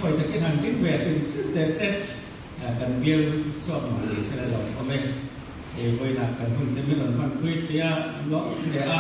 pawi takin han ding ve hrim hrim teh se, kan bial chhuak mah ni se la lo awm e. Hei vawiinah kan hun te min rawn hmanpui thei a, an lo awm leh a,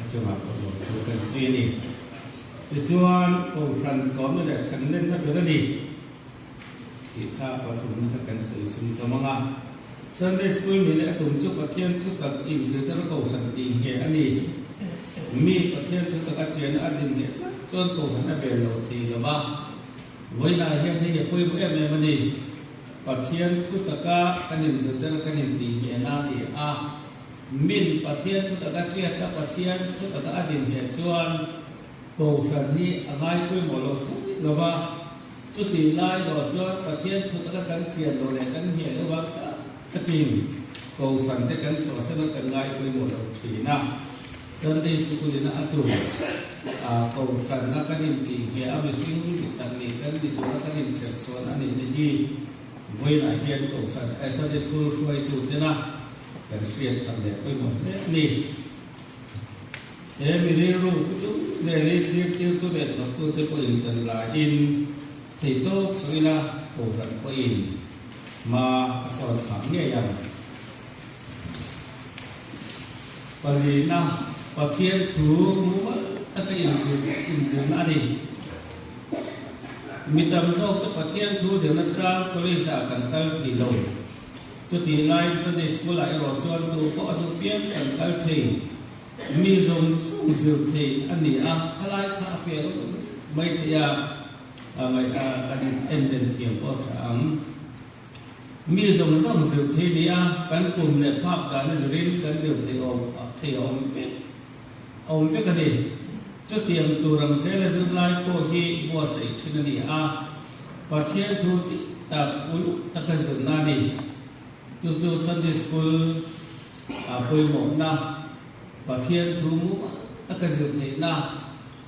a chungah pawh lawm thu kan sawi a ni. Tichuan, Kohhran chawmna leh thanlenna ber a ni tih kha pathumna kha kan sawi sum zawm ang a. Sunday School ni leh a tum chu Pathian thutak inzirtir Kohhran tih ngheh a ni. Mi Pathian thutak a chian a din ngheh tlat chuan Kohhran a bel lo thei lo va. Vawiinah hian hei a pawimawh em em a ni. Pathian thutaka kan inzirtir kan intih nghehna a ni a. Min Pathian thutaka hriata Pathian thutaka a din ngheh chuan Kohhran hi a ngai pawimawh lo thei lo va. Chutih lai erawh chuan Pathian thu taka kan chian loh leh kan ngheh loh vang tak takin Kohhran te kan chhuahsan a kan ngai pawimawh lo thin a. Sunday Sikul-in a tum a Kohhran a kan intih ngheh a mihring dik tak nih kan ni tura kan inchherchhuan a nihna hi vawiinah hian Kohhran Sunday School hruaitu tena kan hriat that leh pawimawh hle a ni. He mi rilru pu chung zelin zirtirtu leh thawktute pawhin tan laiin theihtawp sawi ila Kohhran pawhin hma a sawn phah ngei ang. Palina, Pathian thu mumal taka inzirna a ni. Mi tam zawk chu Pathian thu zirna sang college ah kan kal thei lo. Chutih laiin Sunday School ah erawh chuan tu pawh a duh piang kan kal thei. Mi zawng zawng zir thei a ni a, khalai kha a fiah lo mai thei a, ngaih a kan en den thiam pawh a tha ang. Mi zawng zawng zir thei ni a, kan kum leh phak dan a zirin kan zir thei awm thei a awm vek awm vek a ni. Chutiang tur ang zela zirlai pawh hi buatsaih thin a ni a, Pathian thu tih tak uluk taka zirna a ni. Chu chu Sunday School a pawimawhna, Pathian thu mumal taka zir theihna.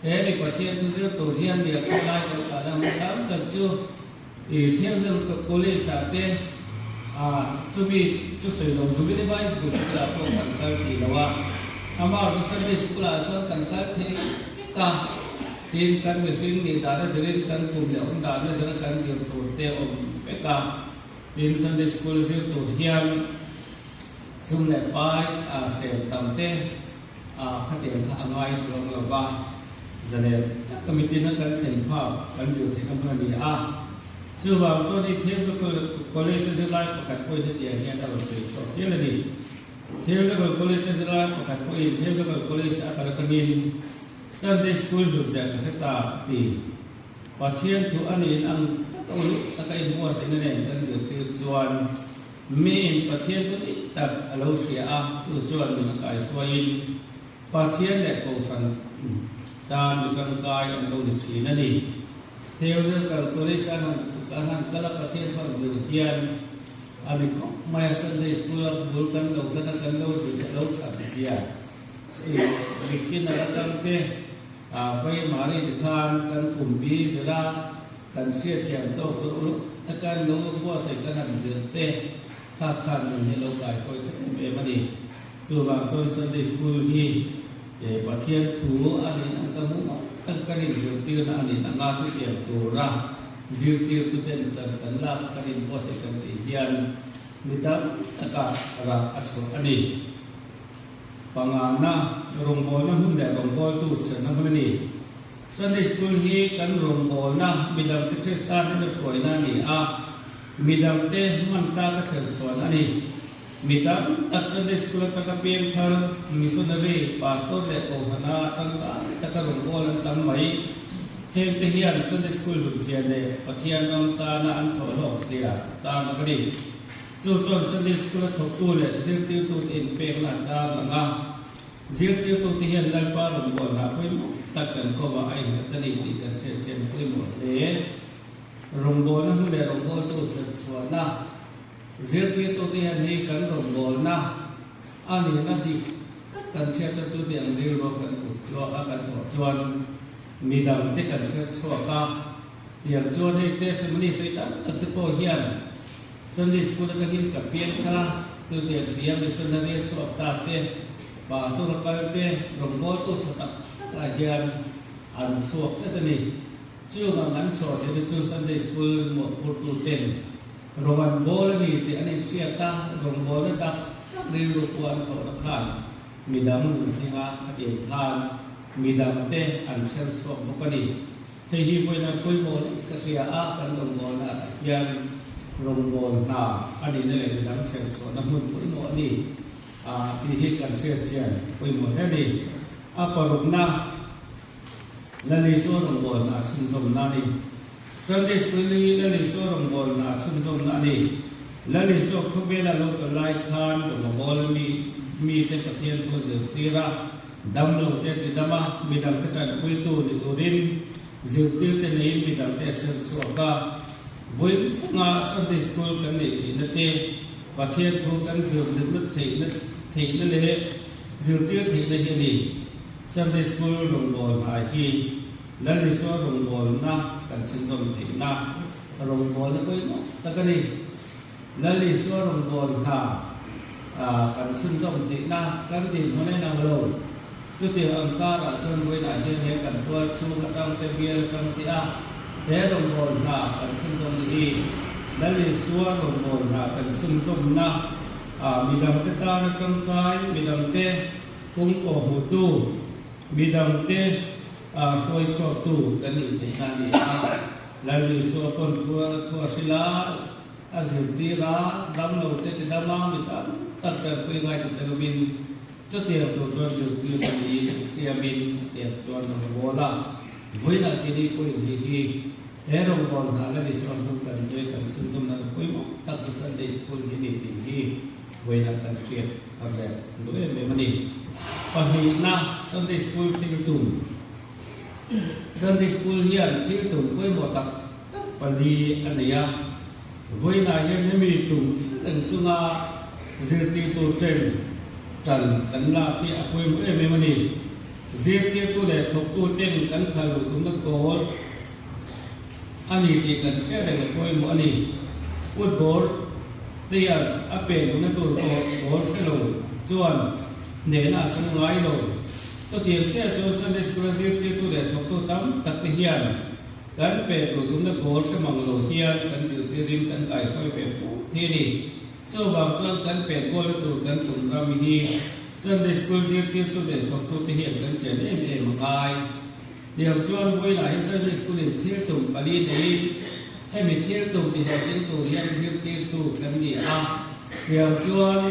He mi Pathian thu zir tur hian lehkha lai deuh ta dang tam tak chu i Thianghlim College ah te chumi chu sawi lo Jubilee Bible School ah pawh kan kal thei lo a, amah chu Sunday School ah chuan kan kal thei vek a. Tin, kan mihring nih dan a zirin kan kum leh awm dan a zira kan zir tur te awm vek a. Tin, Sunday School zir tur hian sum leh pai a sel tam te a khatiang kha a ngai chuang lo va, zalen taka mitin a kan thlen phak kan zir theihna hmun a ni a. Chuvang chuan hei Theological College a zirlai pakhat pawhin hetiang hian a rawn sawi chhuak hial a ni. Theological College a zirlai pakhat pawhin Theological College a kal atangin Sunday School hlutziah ka hre ta a ti. Pathian thu a niin ang taka uluk taka inbuatsaihna nen kan zirtir chuan miin Pathian thu dik tak a lo hria a, chu chuan min a kaihruaiin Pathian leh Kohhran tan mi tangkai an lo ni thin a ni. Theological College an han kal a Pathian thu an zir hian a ni khawp mai a, Sunday School a bul kan lo tan a kan lo zir a lo that zia. Rikin a la tang te Vai Mari ti khan kan kum bi zira kan hriatthiam tawk tur uluk taka lo buatsaih kan han zir te kha khan nun hi lo kaihruai tha em em a ni. Chuvang chuan Sunday School hi Pathian thu a nih na ka hmu ngawt tak kan inzirtirna a nih na nga chutiang tura zirtirtuten tan kan lak a kan inbuatsaih kan tih hian mi tam taka rah a chhuah a ni. Pangana, rawngbawlna hmun leh rawngbawltu chhiarna hmun a ni. Sunday School hi kan rawngbawlna, midangte Krista hnena hruaina a ni a, midangte hman tlaka chherchhuan a ni. Mi tam tak Sunday School atanga peng thar, missionary, pastor leh kohhrana tangkai taka rawngbâwl an tam mai. Hengte hian Sunday School hlutzia leh Pathian ram tana an thawhhlawk zia tarlang a ni. Chu chuan Sunday School-a thawktu leh zirtirtute inpekna a tar lang a. Zirtirtute hian Lalpa rawngbâwl hna pawimawh tak kan kovah a innghat a ni tih kan hriat chian pawimawh hle. Rawngbâwlna hmu leh rawngbâwltu chherchhuahna Zirtirtute hian hei kan rawngbâwlna a nihna dik tak kan hriat a, chutiang rilru kan put chuak a, kan thawh chuan midangte kan chherchhuak a. Tiang chuan hei testimony sawi tam tak te pawh hian Sunday School atangin ka piang thar a, chutiang tia missionary a chhuak ta te, pastor a kal te, rawngbawltu tha tak takah hian an chhuak tlat a ni. Chung ang an chhuah theihna chu Sunday School mawhphurtu ten rawng an bawl a ni tih an inhriat a, rawngbawlna tak tak rilru pawh an thawhna khan midang lungthlenga khatiang khan midangte an chher chhuak bawk a ni. Hei hi vawiin an pawimawh leh ka hria a, kan rawngbawlna ah hian rawngbâwl hna a nihna leh midang chher chhuahna hmun pawimawh a ni tih hi kan hriat chian pawimawh hle a ni. A parukna Lal Isua rawngbâwl hna chhunzawmna a ni. Sunday School hi Lal Isua rawngbâwl hna chhunzawmna a ni. Lal Isua khawvela lo kal lai khan rawngbâwl mi mite Pathian thu a zirtir a. Damlote ti dam a, midangte tanpuitu ni turin zirtirte neiin midangte a chher chhuak a. Vawiin thlengah Sunday School kan neih theihna te, Pathian thu kan zir letna theihna theihna leh zirtir theihna hi a ni. Sunday School rawngbâwl hna hi Lal Isua rawngbâwlna kan chhunzawm theihna rawngbâwlna pawimawh tak a ni. Lal Isua rawngbâwl hna kan chhunzawm theihna kan dinhmun a inang lo. Chutiang ang karah chuan vawiinah hian he kan tual chhung atang te bial atang te a he rawngbâwl hna kan chhunzawm ni hi Lal Isua rawngbâwl hna kan chhunzawmna midangte tana tangkai, midangte kawngkaw hmutu, midangte hruai chhuaktu kan nih theihna a ni a. Lal Isua pawn thu a hrilh a. A zirtir a, damlo te ti dam a, mi tam tak tanpui ngai ti tel awmin chutiang tur chuan zirtir a ni siamin a tiang chuan rawngbâwl a. Vawiinah keini pawhin hei hi he rawngbâwl hna la ni chuan hun kan zui kan chhunzawm nan pawimawh tak chu Sunday School hi a ni tih hi vawiinah kan hriat thar leh duh em em a ni. Pahnihna, Sunday School thil tum. Sunday School hian thil tum pawimawh tak tak pali a nei a, vawiinah hian hemi tum reng chunga zirtirtu chen tan kan lak hi a pawimawh em em a ni. Zirtirtu leh thawktu ten kan khal luh tumna goal a ni tih kan hriat reng a pawimawh a ni. Football players a pen luhna tur pawh goal hre lo chuan hnehna a chang ngai lo. Chutiang chiah chuan Sunday School-a zirtirtu leh thawktu tam tak te hian kan pek luh tumna goal hre mang lo hian kan zirtirin kan kaihruai ve fur thi a ni. Chuvang chuan kan pek goal-na tur kan tum ram hi Sunday School zirtirtu leh thawktu te hian kan chen em em a ngai. Tiang chuan vawiinah hian Sunday School-in thil tum pali neiin hemi thil tum tihlawhtling tur hian zirtirtu kan ni a. Tiang chuan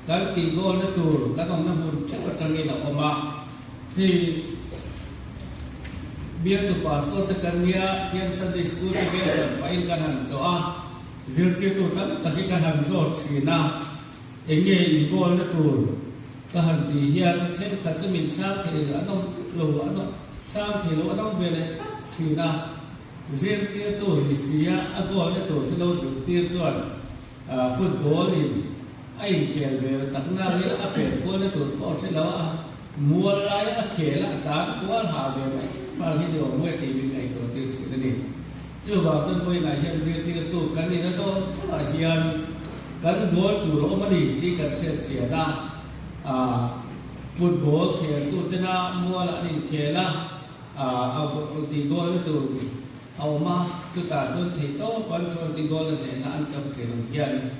Kan tihgawlna tur kan awmna hmun theuh atangin a awm a, hei bialtu pastor te kan nia hian Sunday School te vel kan pahin kan han tlawh a, zirtirtu tam tak hi kan han zawt thin a, eng nge ingawlna tur ka han tih hian thenkhat chu min chhang thei an awm tlat lo, an chhang thei lo an awm ve leh tlat thin a, zirtirtu ni sia a gawlna tur hi lo zirtir chuan Football in a inkhel ve tak nangin a pet kualna tur pawh a hre lo a, mual lai a khel a tlan kual hah ve mai vang hi ni awm nge tih min ngaihtuah tir thin a ni. Chuvang chuan vawiinah hian zirtirtu kan ina zawng chungah hian kan goal tur a awm a ni tih kan hriat chian a, football kheltu tena mualah an inkhel a, a tih goal na tur A awm a, chutah chuan thei tawp an chuan ti goal a hnehna an chang thei lo hian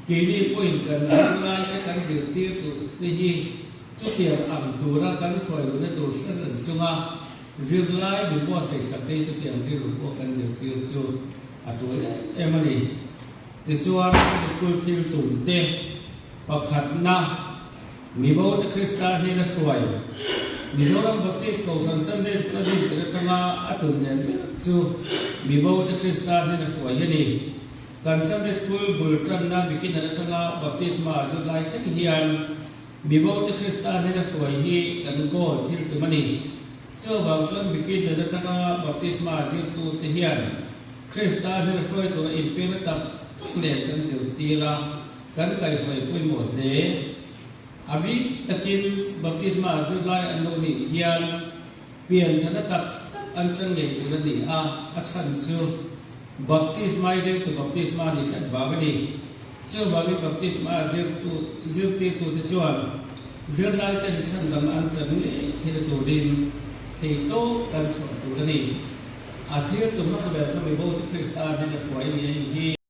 keini pawhin kan zirlai te kan zirtir tur te hi chutiang ang tura kan hruai luhna tur hre reng chunga zirlai min buatsaih sak te hi chutiang rilru pawh kan zirtir chu a tul em em a ni. Tichuan Sunday School thil tum te pakhatna Mibo te Krista hnena hruai Mizoram Baptist Kohhran Sunday School a din tir atanga a tum nen ber chu Mibo te Krista hnena hruai hi a ni. Kan Sunday School bul tanna beginner atanga baptisma zirlai thleng hian Mibo te Krista hnena hruai hi kan goal thil tum a ni. Chuvang chuan beginner atanga baptisma zirtu te hian Krista hnena hruai tura inpekna tak tak nen kan zirtir a. Kan kaihruai pawimawh hle. A bik takin baptisma zirlai an lo nih hian pianthana tak tak an chang ngei tur a ni a, a chhan chu baptisma i rengtu baptisma a nih tlat vang a ni. Chuvangin baptisma zirtu zirtirtute chuan zirlai ten chhandam an chan ngei thei turin theihtawp kan chhuah tur a ni. A thil tum hmasa ber kha mi bo te Krista hnena hruai ni a ni hi.